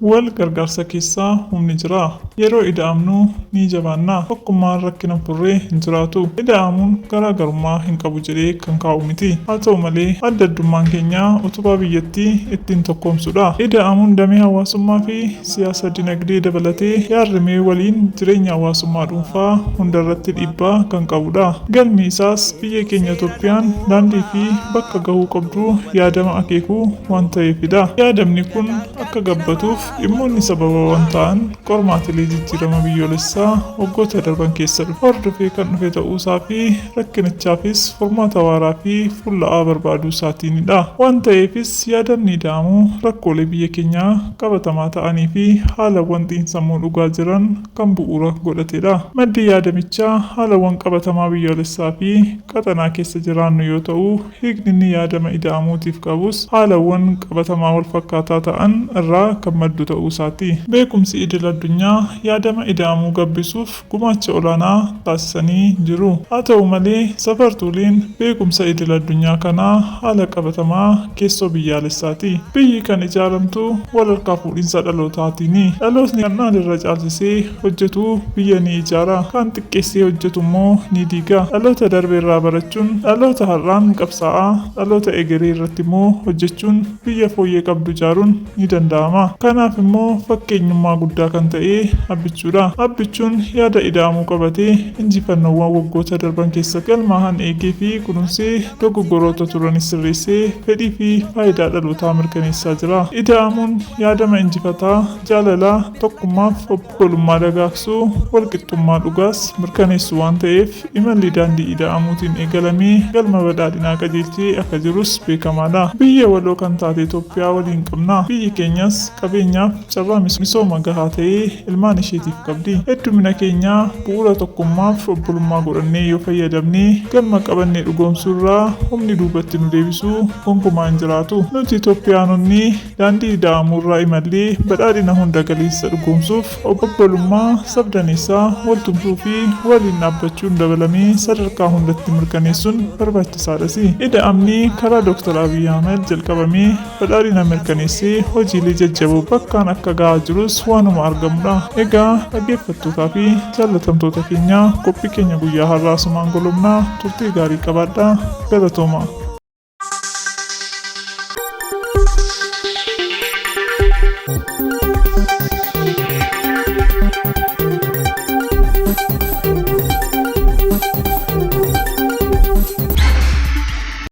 Wal gargaarsa keessa humni jira. Yeroo ida'amnu ni jabaanna. Tokkummaan rakkina furree hin jiraatu. Ida'amuun garaagarummaa hin qabu jedhee kan kaa'u miti. Haa ta'u malee adda addummaan keenya utubaa biyyattii ittiin tokkoomsudha. Ida'amuun damee hawaasummaa fi siyaasa dinagdee dabalatee yaadrimee waliin jireenya hawaasummaa dhuunfaa hundarratti dhiibbaa kan qabudha. Galmi isaas biyya keenya Itoophiyaan daandii fi bakka gahuu qabdu yaadama akeekuu waan ta'eefidha. Yaadamni kun akka gabbatuuf dhimmoonni sababawwan ta'an qormaatilee jijjiirama biyyoolessaa waggoota darban keessa dhufe hordofee kan dhufe ta'uusaa fi rakkinichaafis furmaata waaraa fi fulla'aa barbaaduu isaatiinidha. Waan ta'eefis yaadamni ida'amuu rakkoolee biyya keenyaa qabatamaa ta'anii fi haalawwan xiinsammuu dhugaa jiran kan bu'uura godhatedha. Maddi yaadamichaa haalawwan qabatamaa biyyoolessaa fi qaxanaa keessa jiraannu yoo ta'u, hiikni inni yaadama ida'amuutiif qabus haalawwan qabatamaa walfakkaataa ta'an irraa kan maddu ta'uu isaati. Beekumsi idil addunyaa yaadama ida'amuu gabbisuuf gumaacha olaanaa taasisanii jiru. Haa ta'u malee, safartuuleen beekumsa idil addunyaa kanaa haala qabatamaa keessoo biyyaalessaati. Biyyi kan ijaaramtu walharkaa fuudhinsa dhalootaatiini. Dhalootni kan dhaalerra caalchisee hojjetu biyya ni ijaara. Kan xiqqeessee hojjetu immoo ni diiga. Dhaloota darbe irraa barachuun dhaloota har'aan qabsaa'aa, dhaloota egeree irratti immoo hojjechuun biyya fooyyee qabdu ijaaruun ni danda'ama. Kanaaf immoo fakkeenyummaa guddaa kan ta'e Abbichuudha. Abbichuun yaada ida'amuu qabatee injifannoowwan waggoota darban keessa galmaahan eegee fi kunuunsee dogoggoroota turanis sirreessee fedhii fi faayidaa dhalootaa mirkaneessaa jira. Ida'amuun yaadama injifataa, jaalalaa, tokkummaaf obbolummaa dagaagsuu, walqixxummaa dhugaas mirkaneessu waan ta'eef imalli daandii ida'amuutiin eegalame galma badhaadhinaa qajeelchee akka jirus beekamaadha. Biyya waloo kan taate Itoophiyaa waliin qabna. Biyyi keenyas qabeenyaaf carraa misooma gahaa ta'e ilmaan isheetiif qabdi. Heddumina keenya bu'uura tokkummaaf obbolummaa godhannee yoo fayyadamne galma qabanne dhugoomsuurraa humni duubatti nu deebisu gonkumaa hin jiraatu. Nuti Itoophiyaanonni daandii ida'amuurraa imallee badhaadhina hunda galeessa dhugoomsuuf obbolummaa sabdaneessaa waltumsuu fi waliin dhaabbachuun dabalamee sadarkaa hundatti mirkaneessuun barbaachisaadhas. Ida'amni karaa Dr. Abiy Ahmed jalqabamee badhaadhina mirkaneessee hojiilee jajjaboo bakkaan akka gahaa jirus waanuma argamudha. Egaa dhaggeeffattootaa fi jaallatamtoota keenya qophii keenya guyyaa har'aa asumaan golobnaa turtii gaarii qabaadhaa galatooma.